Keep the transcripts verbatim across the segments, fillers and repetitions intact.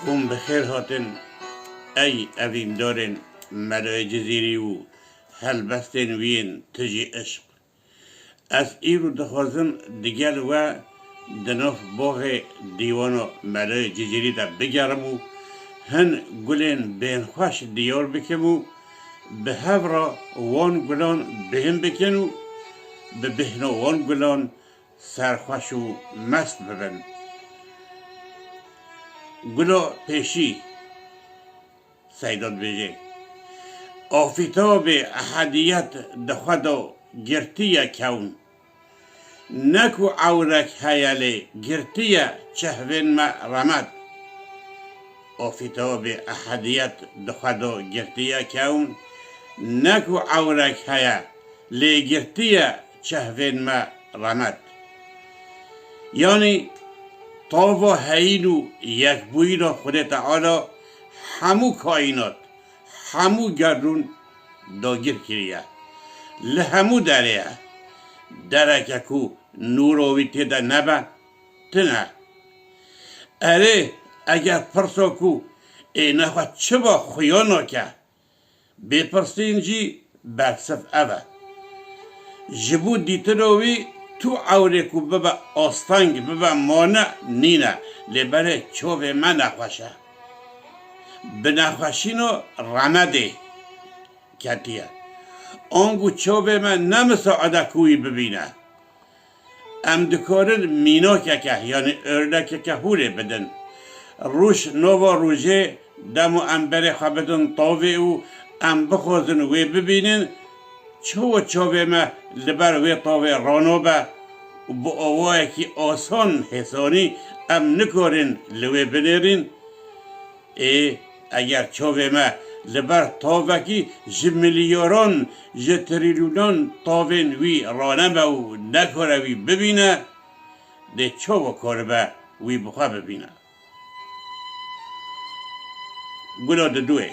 Hûn bi xêr hatin, ey evîndarên Melayê Cizîrî û helbestên wî yên Tijî Işq. Ez îro dixwazim digel we di nav boxê dîwana Melayê Cizîrî de bigerim û hin gulên bêhnxweş diyar bikim û bi hev re wan gulan bêhn bikin û bi bêhna wan gulan serxweş û mest bibin. Gula pêşî, Seyda dibêje: Afîtabê ehediyet di xwe de girtiye kewn. Ne ku ewrek heye lê girtiye çehvên me remet. Afîtabê ehediyet di xwe de girtiye kewn. Ne ku ewrek heye lê girtiye çehvên me remet. Yanî tava heyîn û yekbûyîna Xwedê Teala hemû kaînat, hemû gerdûn dagir kiriye. Li hemû derê ye. Dereke ku nûra wî tê de nebe, tune. Erê, eger pirsa ku ê nexwe çi be xuya nake, bêpirsîn jî bersiv ev e. Ji bo dîtina wî tu ewrê ku bibe asteng, bibe mane nîne, lê berê çavê me nexweş e. Bi nexweşîna remedê ketiye. Ango çavê me ne misaade ku wî bibîne. Em dikarin mînakeke, yanî örnekeke hûrê bidin. Roj nava rojê dema em berê xwe bidin tavê û em bixwazin wê bibînin, çawa çavê me li ber wê tavê ranobe û bi awayekî asan hêsanî em nikarin li wê binêrin? Ê, eger çavê me li ber tavekî ji milyaran, ji trîlyonan tavên wî ranebe û nekare wî bibîne, dê çawa karibe wî bi xwe bibîne? Gula didûyê.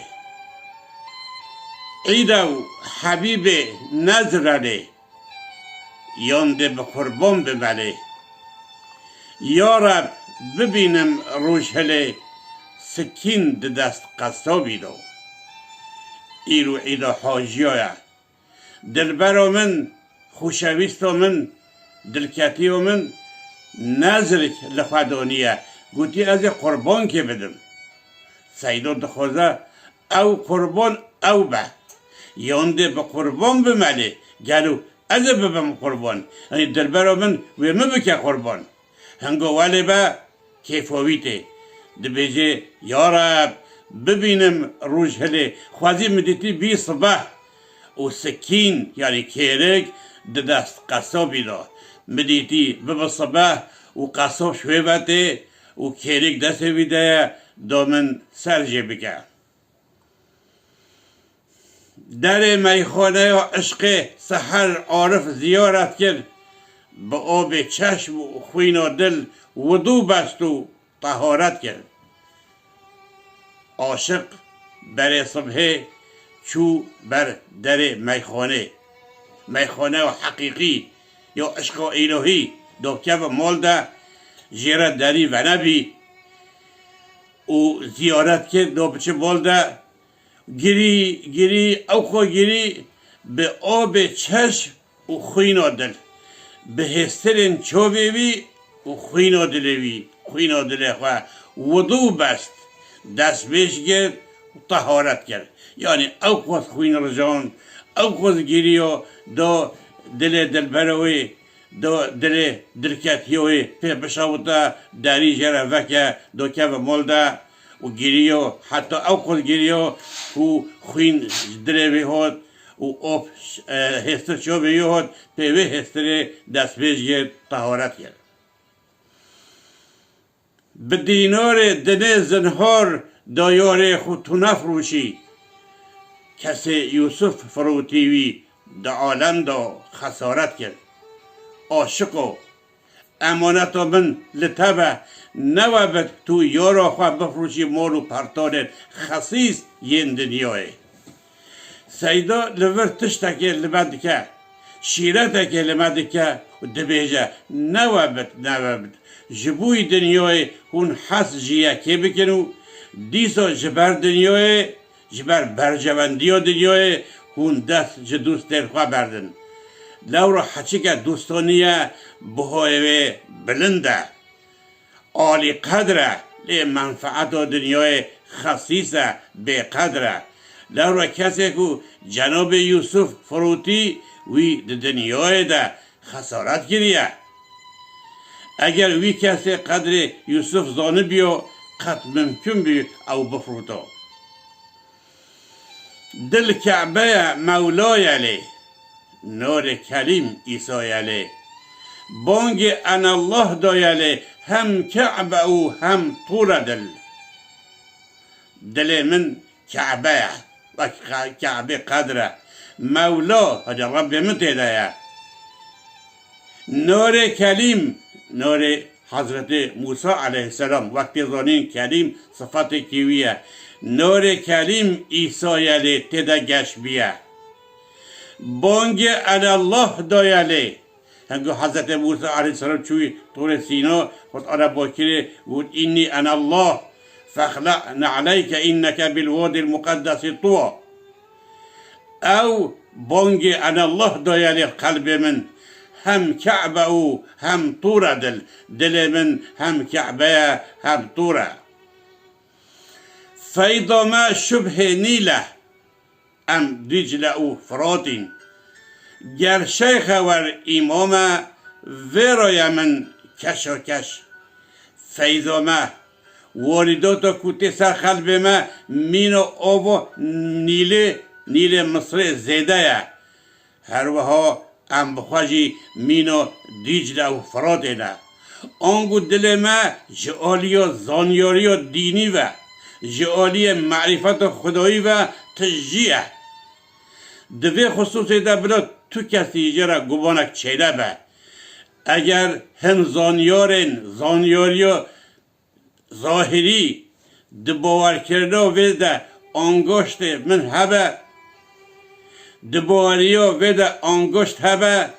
Îda û Hebîbê nezrelê, yan dê bi qurban bimelê. Ya Reb, bibînim rojhilê, sikîn di dest qesabî de. Îro îda haciya ye. Dilbero min, xoşewîsto min, dilketiyo min, nezrik li xwe daniye, gotî ez ê qurbankê bidim. Seydo dixwaze ew qurban ew be. Yan dê bi qurban bimelê, gelo ez ê bibim qurban? Yanî dilbero min wê min bike qurban. Hingo welê be kêfa wî tê. Dibêje, ya Reb, bibînim rojhilê, xwezî min dîtî bî sibeh û sikîn, yanî kêrik, di dest qesabî de. Min dîtî bibe sibeh û qesab ji wê ve tê û kêrik destê wî de ye, da min ser jê bike. Derê meyxaneya Işqê seher Arif ziyaret kir, bi abê çeşm û xwîna dil widû best û teharet kir. Aşiq berê sibhê çû ber derê meyxanê. Meyxaneya heqîqî ya Işqa Îlahî do keve mal de jê re derî venebî û ziyaret kir do biçe mal de. Girî, girî, ew xwe girî bi abê çeşm û xwîna dil, bi hêstirên çavê wî û xwîna dilê wî, xwîna dilê xwe widû best, destmêj girt û teharet kir. Yanî ew qas xwîn rijand, ew qas giriya da dilê dilbera wê, da dilê dirketiya wê pê bişewite, derî jê re veke, da keve mal de û giriya, heta ew qas giriya ku xwîn ji dilê wê hat û ap, e, hêstir çavê wê hat, pê wê hêstirê destmêj girt, teharet kir. Bi dînarê dinê zinhar da yarê xwe tu nefroşî. Kesê Yûsif firotî wî di alem de xesaret kir. Aşiqo, emaneta min li te be, newebit tu yara xwe bifroşî mal û pertanên xesîs yên dinyayê. Seyda li vir tiştekê li me dike, şîretekê li me dike û dibêje, newebit, newebit. Ji bo wî dinyayê hûn hez ji yekê bikin û Dîsa ji ber dinyayê, ji ber berjewendiya dinyayê hûn dest ji dostên xwe berdin. Lewra heçike dostaniye bihayê wê bilind e. Alîqedir e, lê menfeeta dinyayê xesîs e, bêqedir e. Lewra kesê ku cenabê Yûsuf firotî, wî di dinyayê de xesaret kiriye. Eger wî kesê qedrê Yûsuf zanibûyo, qet mimkun bû ew bifirota. Dil Ke'be ye, Mewla ye lê, norê Kelîm Îsa ye lê. Bangê Enallah daye lê, hem Ke'be û hem Tûr e dil. Dilê min Ke'be ye, wek Ke-, Ke'bê Qedr e. Mewla, hadi Rebbê min tê de ye. Norê Kelîm, norê Hezretê Mûsa aleyhisselam, wek tê zanîn Kelîm sifatekî wî ye. Norê Kelîm Îsa ye lê tê de geş bûye. Bangê Enallah daye lê. Hingû Hezretê Mûsa aleyhisselam çûyî Torê Sîna, got, "Ana bakirê, got, 'Înnî enallah, fexle' ne'leyke înneke bil wadil muqeddesî tuwa.'" Ew bangê Enallah daye lê qelbê min, hem Ke'be û hem Tûr e dil. Dilê min hem Ke'be ye, hem Tûr e. Feyda me şubhê Nîl e, em Dîcle û Firatîn. Ger şeyxe wer îmam e, vê raya min keşakeş. Feyda me, warîdata ku tê ser qelbê me, mîna ava Nîlê, Nîlê Misrê zêde ye. Her wiha em bi xwe jî mîna Dîcle û Firatê ne. Ango dilê me ji aliya zanyariya dînî ve, ji aliyê merîfeta Xwedayî ve tijî ye. Di vê xisûsê de bila tu kesî jê re gumanek çênebe. Eger hin zanyarên zanyariya zahirî di bawerkirina vê de angoştê min hebe, di baweriya vê de angoşt hebe,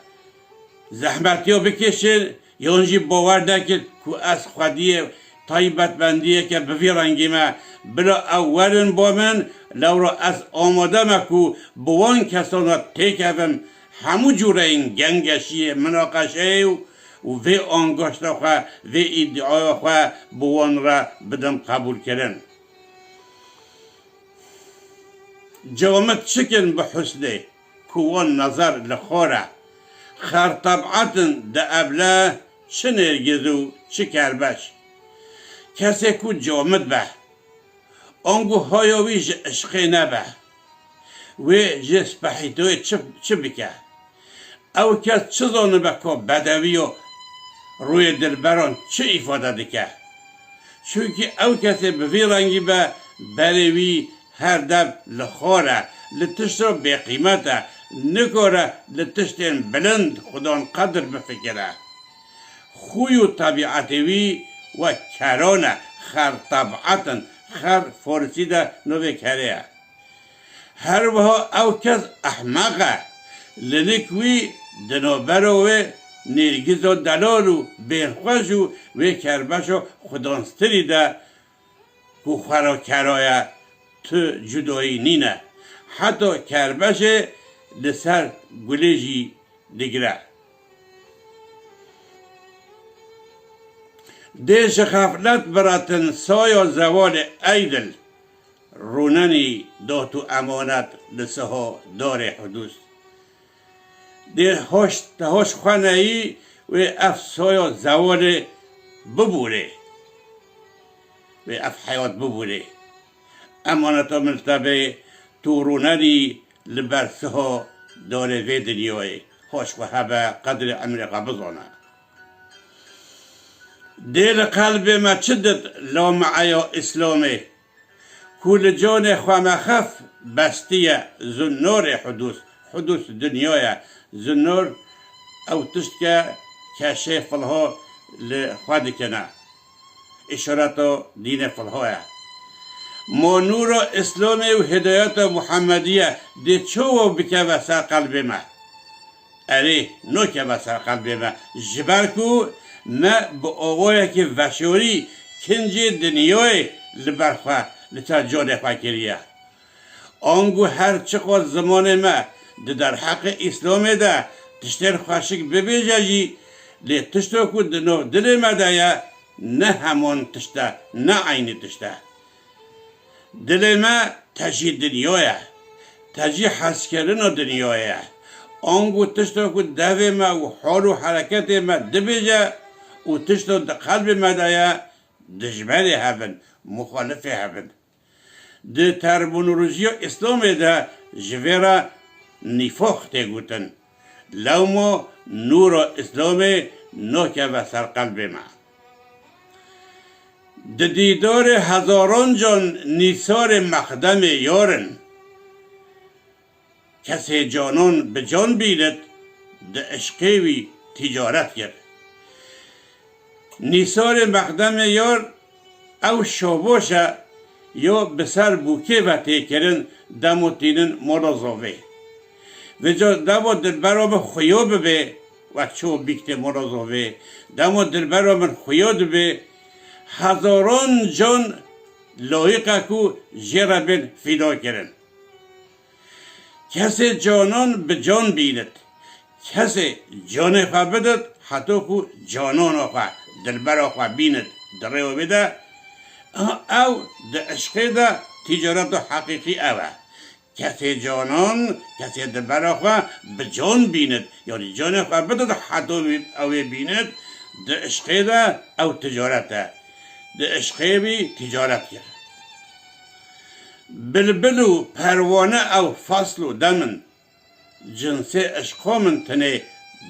zehmetiya bikêşin, yan jî bawer nekin ku ez xwediyê taybetmendiyeke bi vî rengî me, bila ew werin bo min, lewra ez amade me ku bi wan kesan re têkevim, hemû cûreyên gengeşiyê, minaqeşeyê û û vê angoşta xwe, vê îdiaya xwe bi wan re bidim qebûlkirin. Camid çikin bi husnê, ku wan nezer li xwe re. Xerteb'etin di evle çi nêrgiz û çi kerbeş. Kesê ku camid be, ango haya wî ji işqê nebe. Wê ji spehîtoyê çi, çi bike? Ew kes çi zanibe ka bedewiya rûyê dilberan çi îfade dike? Çunkî ew kesê bi vî rengî be, berê wî her dem li xar e, li tişta bêqîmet e, nikare li tiştên bilind xudan qedir bifikire. Xûy û tebîetê wî wek keran e, xer teb'et in, xer farisî de navê kerê ye. Her wiha ew kes ehmeq e, li nik wî di navbera wê nêrgiza delal û bênxweş û wê kerbeşa xudanstirî de ku xwe ra keraye tu cudayî nîne. Heta kerbeşê li ser gulê jî digire. Dê ji xeflet biratin saya zewalê ey dil, rûnenî dat û emanet li siha darê hudûs. Dê hoş, te hoş xwe neyî wê ev saya zewalê bibûrê. Wê ev heyat bibûrê. Emaneta min li te bê, tu rûnenî li ber siha darê vê dinyayê. Hoş xwe hebe, qedrê emrê xwe bizane. Dê li qelbê me çi dit lameeya Îslamê? Ku li canê xwe me xef bestiye zunnorê hudûs. Hudûs dinya ye. Zunnor ew tişt ke keşê filho li xwe dikine. Îşareta dînê filho ye. Ma nûra Îslamê û hidayeta Muhemmediye dê çawa bikeve ser qelbê me? Erê, nakeve ser qelbê me, ji ber ku me bi awayekî veşarî kincê dinyayê li ber xwe, li ser canê xwe kiriye. Ango her çiqas zimanê me di derheqê Îslamê de tiştên xweşik bibêje jî, lê tişto ku di nav dilê me de ye, ne heman tişt e, ne eynî tişt e. Dilê me tejî dinya ye, tejî hezkirina dinyayê ye. Ango tişto ku devê me û hal û hereketê me dibêje û tişto di qelbê me de ye, dijberê hev in, muxalifê hev in. Di terminolojiya Îslamê de ji vê re nîfaq tê gotin. Lewma nûra Îslamê nakeve ser qelbê me. Di dîdarê hezaran can nîsarê mexdemê yar in. Kesê canan bi can bînit, di eşqê wî tîcaret kir. Nîsarê mexdemê yar ew şabaş e, yo bi ser bûkê ve tê kirin, demo tînin Morozovê. Vêca demo dilbera min xuya bibe, wek ço bîk tê Morozovê, demo dilbera min xuya dibe, hezaran can layiq e ku jê re bên fîda kirin. Kesê canan bi can bînit. Kesê canê xwe bidit, heto ku canana xwe, dilbera xwe bînit di rêya wê de, ew di eşqê de tîcareta heqîqî ew e. Kesê canan, kesê dilbera xwe bi can bînit, yanî canê xwe bidit, heto wî, ew ê bînit, di eşqê de ew ticaret e. Di eşqê wî tîcaret kir. Bilbil û perwane ew fasl û dem in. Cinsê eşqa min tinê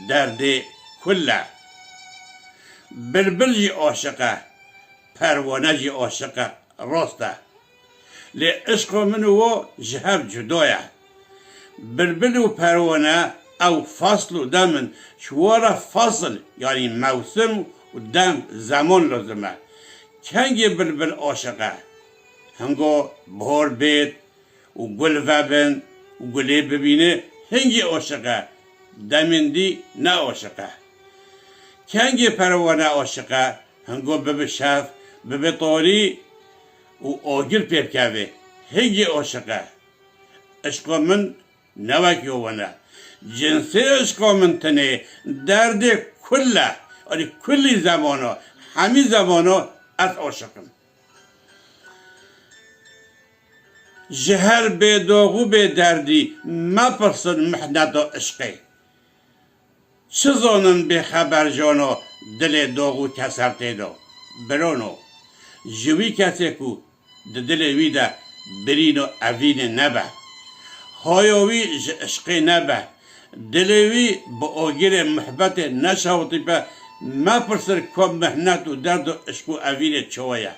derdê kul e. Bilbil jî aşiq e, perwane jî aşiq e, rast e. Lê eşqa min û wan ji hev cuda ye. Bilbil û perwane ew fasl û dem in, ji wan re fasl, yanî mewsim û dem, zeman lazim e. Kengê bilbil aşiq e? Hingo bihar bêt, û gul vebin û gulê bibîne, hingî aşiq e, demên dî ne aşiq e. Kengê perwane aşiq e? Hingo bibe şev, bibe tarî û agir pê bikeve, hingî aşiq e. Eşqa min ne wek yo wan e. Cinsê eşqa min tinê derdê kul e. Yanî kulî zemana, hemî zemana ez aşiq im. Ji her bêdox û bêderdî mepirsin mihneta eşqê. Çi zanin bêxeber jano dilê dox û kesertê do? Birano, ji wî kesê ku di dilê wî de birîn û evînê nebe, haya wî ji eşqê nebe, dilê wî bi agirê muhbetê neşewitîbe, mepirsin ku mihnet û derd û eşq û evînê çawa ye.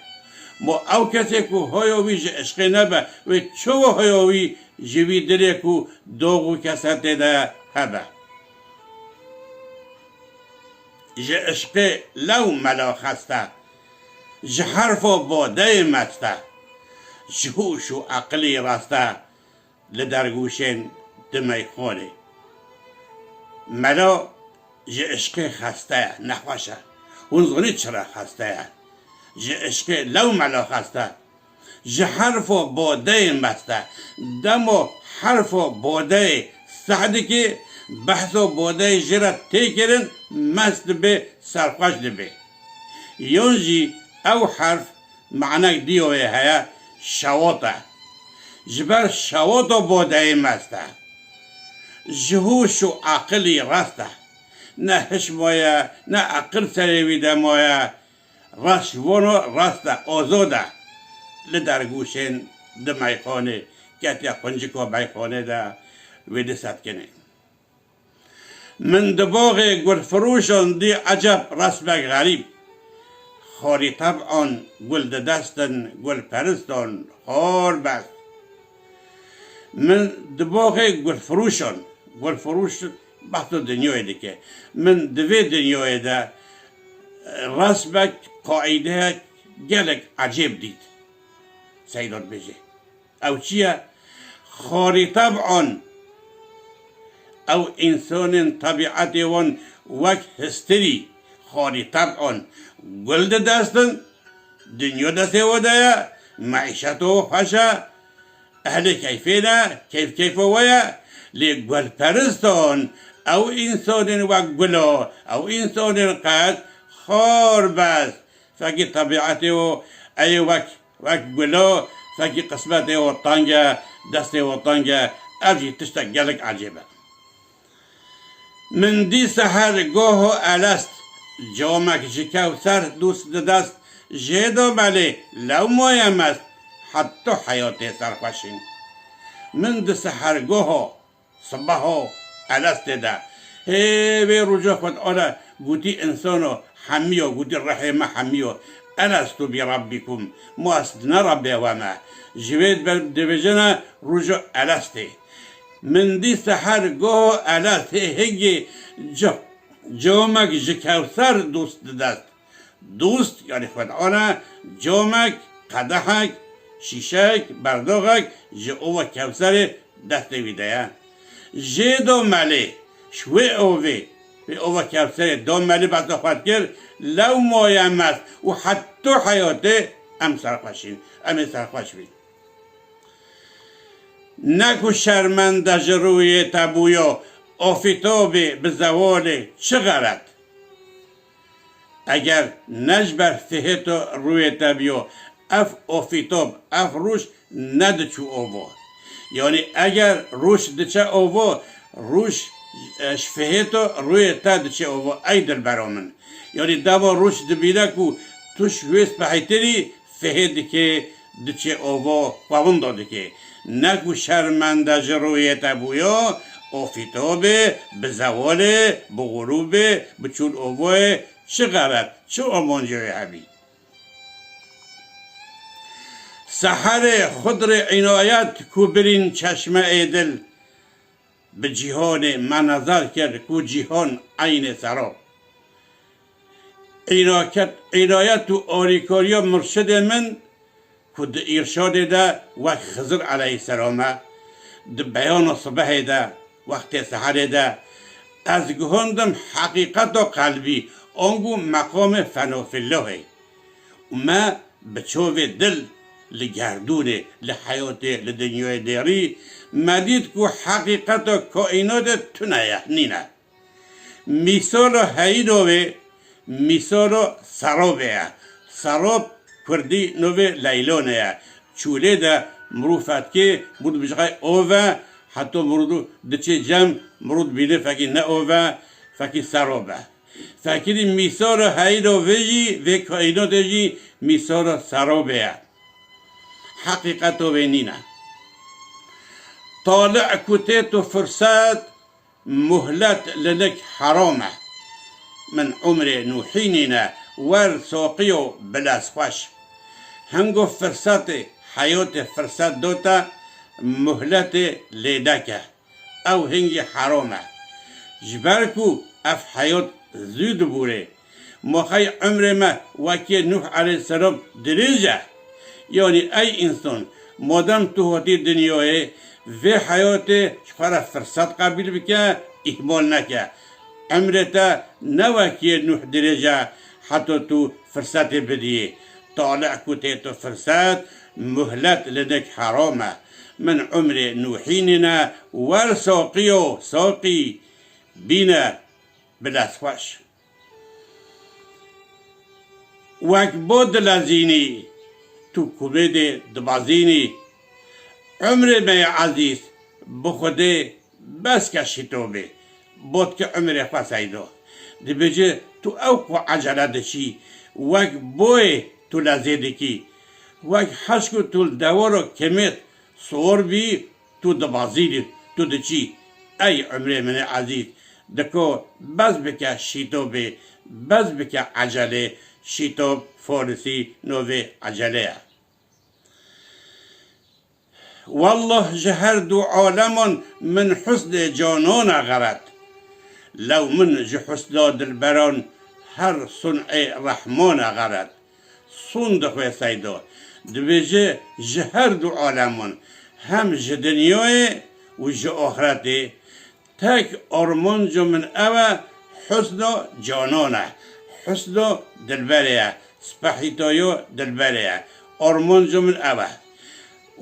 Ma ew kesê ku haya wî ji eşqê nebe, wê çawa haya wî ji wî dilê ku dox û kesetê de hebe? Ji eşqê lew mela xeste, ji herfa badeyê meste, ji hûş û eqilî raste, li dergûşên di meyxanê. Mela ji eşqê xeste ye, nexweş e. Hûn zanî çira xeste ye? Ji eşqê lew mela xeste. Ji herfa badeyê mest e. Dema herfa badeyê seh dike, behsa badeyê jê re tê kirin, mest dibe, serxweş dibe. Yan jî ew herf manek diyo wê heye, şewat e. Ji ber şewata badeyê mest e. Ji hûş û eqilî rast e. Ne hiş maye, ne eqil serê wî de maye. Rast ji wan rast e, azad e. Li dergûşên di meyxanê, ketiye quncika meyxanê de, wê disetkinê. Min di baxê gulfirûşan dî eceb resmek xerîb. Xarî teb'an gul di dest in, gulperistan xar best. Min di baxê gulfirûşan, gulfirûş behsa dinyayê dike. Min di vê dinyayê de, e, resmek, qaîdeyek gelek ecêb dît. Seyda dibêje. Ew çi ye? Xarî teb'an. Ew însanên tebîetê wan wek histirî, xarî teb'an, gul di dest in, dinya destê wan de ye, Meîşeto xweş e, ehlê keyfê ne, keyf keyfo we ye. Lê gulperiston, ew însonên wek gulo, ew însonên qet xor bes. Fekî tebîetê û ey wek, wek gulo, fekî qismetê û teng e, destê û teng e. Ev jî tiştek gelek ecêb e. Min dî seher goho elest, comek ji kewser dûst di dest, jê do melê, lew moye mest, hetto heyotê serxweşîn. Min di seher goho, sibaho elestê de, hê vê roja xwe dane, gotî, însono, hemiyo, gotî, rehê me hemiyo, elestu bi rabbikum, ma ez ne Rabbê we me? Ji vê dibe-, dibêjine roja elestê. Min dî seher goho elest hê hingê co-, comek ji kewser dûst di dest. Dûst, yanî xwedana, comek, qedehek, şîşek, berdoxek ji ova kewserê destê wî de ye. Jê do melê, ji wê ovê, wê ova kewserê do melê, besa xwe dikir, lew moye mest û hetto heyotê em serxweşîn, em ê serxweş bîn. Ne ku şermende ji rûyê te bûyo, ofîto bê bi zewolê çi xeret? Eger ne ji ber fihêto rûyê te bîyo, ev ofîto, ev rûş nediçû ovo. Yanî eger rûş diçe ovo, rûş, e, ji fihêto rûyê te diçe ovo, ey dilbero min. Yanî dema rûş dibîne ku tu ji wê spehîtirî, fihê dikê, diçê ovo, xwe winda dikê. Ne ku şermende ji rûyê te bûyo, ofîto bê, bi zewolê, bi xurûbê, bi çûn ovoyê, çi xelet, çi omoncê wê hebî? Seherê xudrê înayet ku birîn çeşme ê dil, bi cîhanê me nezar kir ku cîhan eynê sero. Înaket-, înayet û alîkariya murşidê min ku di îrşadê de wek Xizir eleyhîselam e, di beyana sibehê de, wextê seherê de, ez guhandim heqîqeta qelbî, ango meqamê fenofillohê. Û me bi çavê dil li gerdûnê, li heyatê, li dinyayê dêrî, me dît ku heqîqeta kaînatê tune ye, nîne. Mîsala heyînovê, mîsala serobê ye. Serob kurdî novê leylonê ye. Çûlê de mirov fetkê, mirov dibêje qey ov e, heta mirov diçê cem, mirov dibîne fekî ne ov e, fekî serob e. Fekirî mîsara heyîra vê jî, vê kaînatê jî mîsara serobê ye. Heqîqeto vê nîne. Tali ku tê tu firset, muhlet li nik heram e. Min umrê Nûhî nîne, wer soqiyo bilez xweş. Hingo firsetê heyotê firset dote, muhletê lê neke. Ew hingî heram e. Ji ber ku ev heyat zû dibûrê. Ma xey umrê me wekî Nûh eleyhîselam dirêj e? Yanî ey însan, madem tu hatî dinyayê, vê heyatê ji xwe re firset qebîl bike, îhmal neke. Umrê te ne wekî Nûh dirêj e, heta tu firsetê bidiyê. Talih ku tê tu firset, muhlet li nik heram e. Min umrê Nûhî nîne, wer soqiyo, soqî, bîne, bilez xweş. Wek bo dilezînî, tu kumêdê dibazînî. Umrê me yê ezîz, bi Xwedê bes ke şîto bê. Bot ke umrê xwe seydo. Dibêje, tu ew ku ecele diçî, wek boyê tu lezê dikî. Wek heşk û tu li dewara kemêt sor bî, tu dibazînî, tu diçî. Ey umrê min ê ezîz, diko bes bike şîto bê, bes bike ecelê, şîto farisî novê ecele ye. Wallah ji her du aleman min husnê canana xeret. Lew min ji husna dilberan her sun'ê Rehmana xeret. Sûn dixwe seydo. Dibêje ji her du aleman, hem ji dinyayê û ji axretê, tek armanco min ew e, husno canan e, husno dilberê ye, spehîtoyo dilberê ye. Armanca min ew e.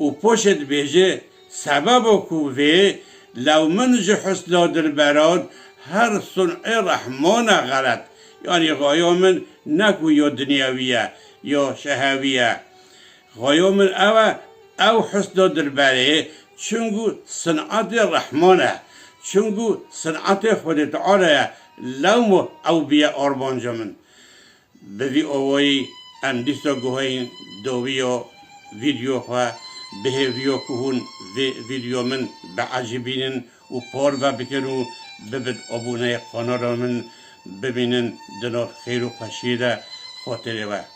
Û poşê dibêje, sebeba ku vê lew min ji husna dilberan her sun'ê Rehman e xelet. Yanî xaya min ne ku ya dinyewî ye, ya şehewî ye. Xaya min ew e, ew husna dilberê, çunku sin'etê Rehman e, çunku sin'etê Xwedê Teala ye, lewma ew bûye armanca min. Bi vî awayî em dîsa guheyîn dawiya vîdeo xwe, bi hêviya ku hûn vê vîdeo min biecibînin û parve bikin û bibin aboneyê kanala min, bimînin di nav xêr û xweşiyê de. Xatirê we.